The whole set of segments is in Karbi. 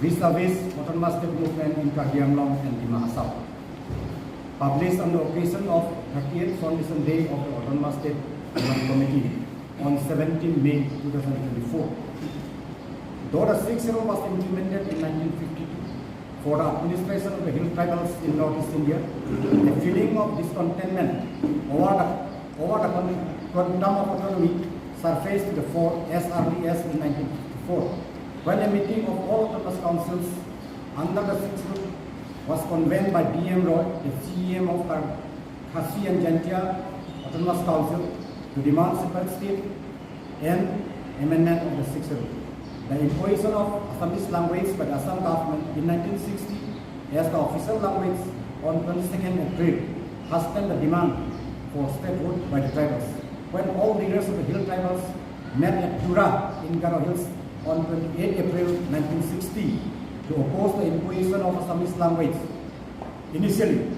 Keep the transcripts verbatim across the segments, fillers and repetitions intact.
Vis-a-Vis Autonomous State Movement in Karbi Anglong and Dima Hasao, published on the occasion of thirtieth Foundation Day of the Autonomous State Movement Committee on seventeenth May two thousand twenty-four. Though the Sixth Schedule was implemented in nineteen fifty-two for the administration of the hill tribals in Northeast India, a feeling of discontentment over the, over the con-, quantum of autonomy surfaced to the fore as early as in nineteen fifty-four, when a meeting of all autonomous councils under the Sixth Schedule was convened by D M Roy, the C E M of Kar-, Khasi and Jaintia Autonomous Council, to demand separate state and amendment of the Sixth Schedule. The imposition of Assamese language by the Assam government in nineteen sixty as the official language on twenty-second April hastened the demand for statehood by the tribals. When all leaders of the hill tribals met at Tura in Garo Hills on twenty-eighth April nineteen sixty to oppose the imposition of Assamese language, initially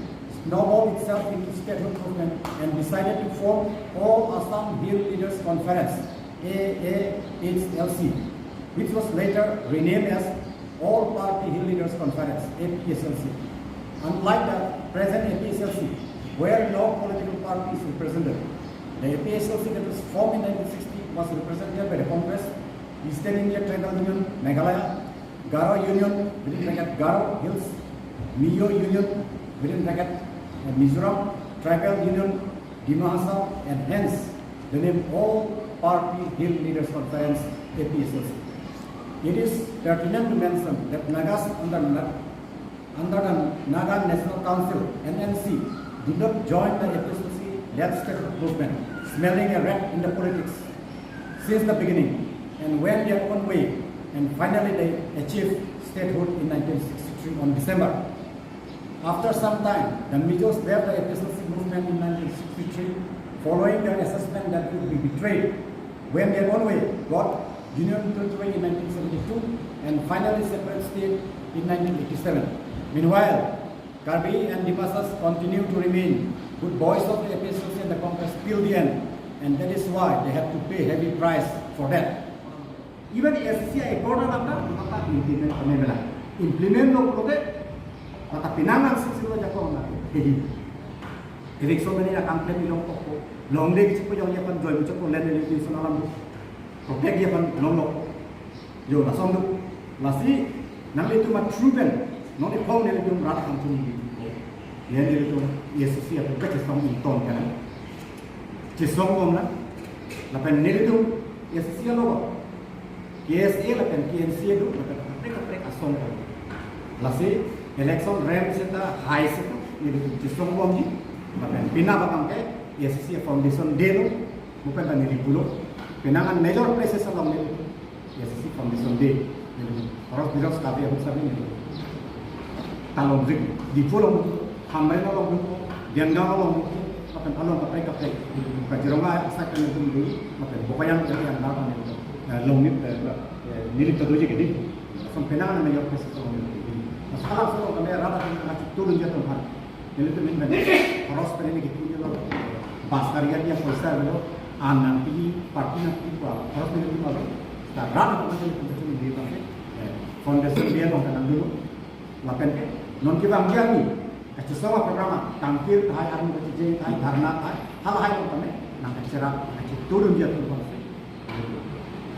snowballed itself into statehood movement and decided to form All Assam Hill Leaders Conference, A A H L C, which was later renamed as All Party Hill Leaders Conference, A P H L C. Unlike the present A P H L C, where no political party is represented, the A P H L C that was formed in nineteen sixty was represented by the Congress, Eastern India Tribal Union, Meghalaya, Garo Union, within bracket Garo Hills, Mizo Union, within bracket, uh, Mizoram, Tribal Union, Dima Hasao, and hence the name All Party Hill Leaders Conference, A P H L C. It is pertinent to mention that Nagas under Na-, under the Naga National Council, N N C, did not join the A P H L C-led statehood movement, smelling a rat in the politics since the beginning, and went their own way, and finally they achieved statehood in nineteen sixty-three on December. After some time, the Mizos left the A P H L C movement in nineteen sixty-three, following their assessment that would be betrayed, went their own way, got Union Territory in nineteen seventy-two, and finally separate state in nineteen eighty-seven. Meanwhile, Karbi and Dimasas continue to remain good boys of the A P H L C and the Congress till the end, and that is why they have to pay heavy price for that. Even A C C accord na nangta, mata implement kami mela. Implement lo pulote, mata pinangan sisi lo jako na. Hehi. Eviction mene akam klem ilong koko. Longle kichiko jong yapan joy muchoko land limitation alam. Protect yapan longlo. Yo, lason do. Lasi, nanglitum a true pen. Non iphong nelitum rat kangchung di. Ye nelitum A C C atum kachesong ington kan. Chesong bom na. Lapen nelitum A C C alo. K S A lapen K N C A do, lapen kaprek kaprek asong ko. Lasi election rem seta hai seta nelitum chesong bomji. Lapen pina abang ke A C C Foundation Day lo, mo pen ta neli pulo. Pinangan major places along nelitum A C C Foundation Day nelitum. Horos biros kabe ahut sabi nelitum. Talong rik, Diphu along, Hamren along, Dengdang along, lapen along kaprek kaprek. Kaziranga asai kan nelitum do, lapen Bokajan kan yang dapat nelitum. Eh, long nip, eh, eh, nelitum doji ke di. Lason pinangan major places along nelitum. Laso alam so kami rata kami turun jatuh kan. Nelitum min ben. Horos pen neli kipu lo. Bas karya dia poisa lo. An nangpi, party nangpi ko. Horos nelitum lo. Sekarang apa sih nelitum di bangke? Eh, foundation dia bang kanang dulu. Lapen ke, non kevang dia ni. Kachesong a program, tangkir thai, army kachejeng thai, dharna thai, hal hai ko kami, nang kacherap, kacheturun dia tu bangke.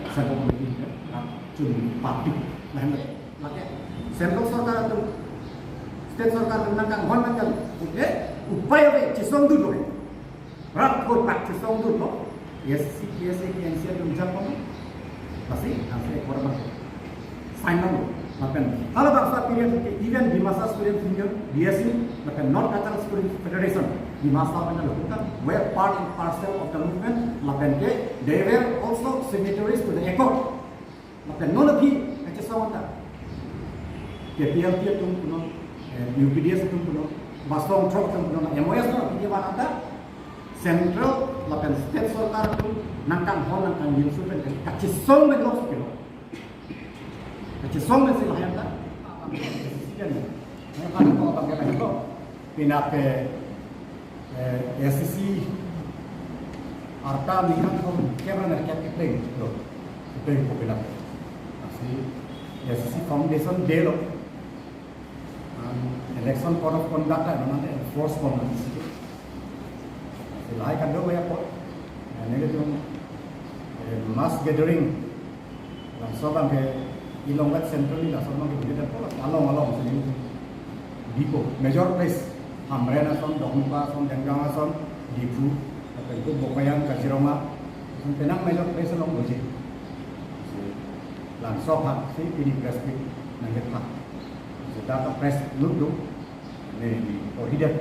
Central committee ke, ram chun party. Lahen lake, Central Sorkar atum, State Sorkar atum nangkanghon nangkan, oke, upai oke, chesong dun oke. Rat ko pak chesong dun lo, A C C, K S A, K N C A atum jam pon. Lasi, ang se korban. Sign nang lo, lapen. Hala bangso period ke, even Dimasa Student Union, D S U, lapen North Cachar Student Federation, Dimasa pen lo, were part and parcel of the movement, lapen ke, they were also signatories to the accord. Lapen non aphi kachesong ta. K P L T atum punon, eh, U P D S atum punon, Bastong Throk atum punon, M O S non aphi kevan ta. Central lapen state sorkar atum nangkanghon nangkangjinso pen kachesong pen lo sipilo. Kachesong pen si lahai ta. Kan ko abang ke ko. Pina pe, eh, A C C arta nihang thom kemra na kep kepleng lo. Kepleng ko pina pe. Asi, K C C Foundation Day lo. An election code of conduct ta non enforce pon nang isi. Lahai kado ya po. Ane ke tum, eh, mass gathering. Laso abang ke ilong vet central ni laso abang ke bidit po along along sini. Dipo major place. Hamren ason, Dongpa ason, Denggang ason, Diphu, lapen ke Bokajan, Kaziranga. Penang major place along doji. Laso aphan si pini press meet nangkepha. Seta press meet do. Ne di orhidet.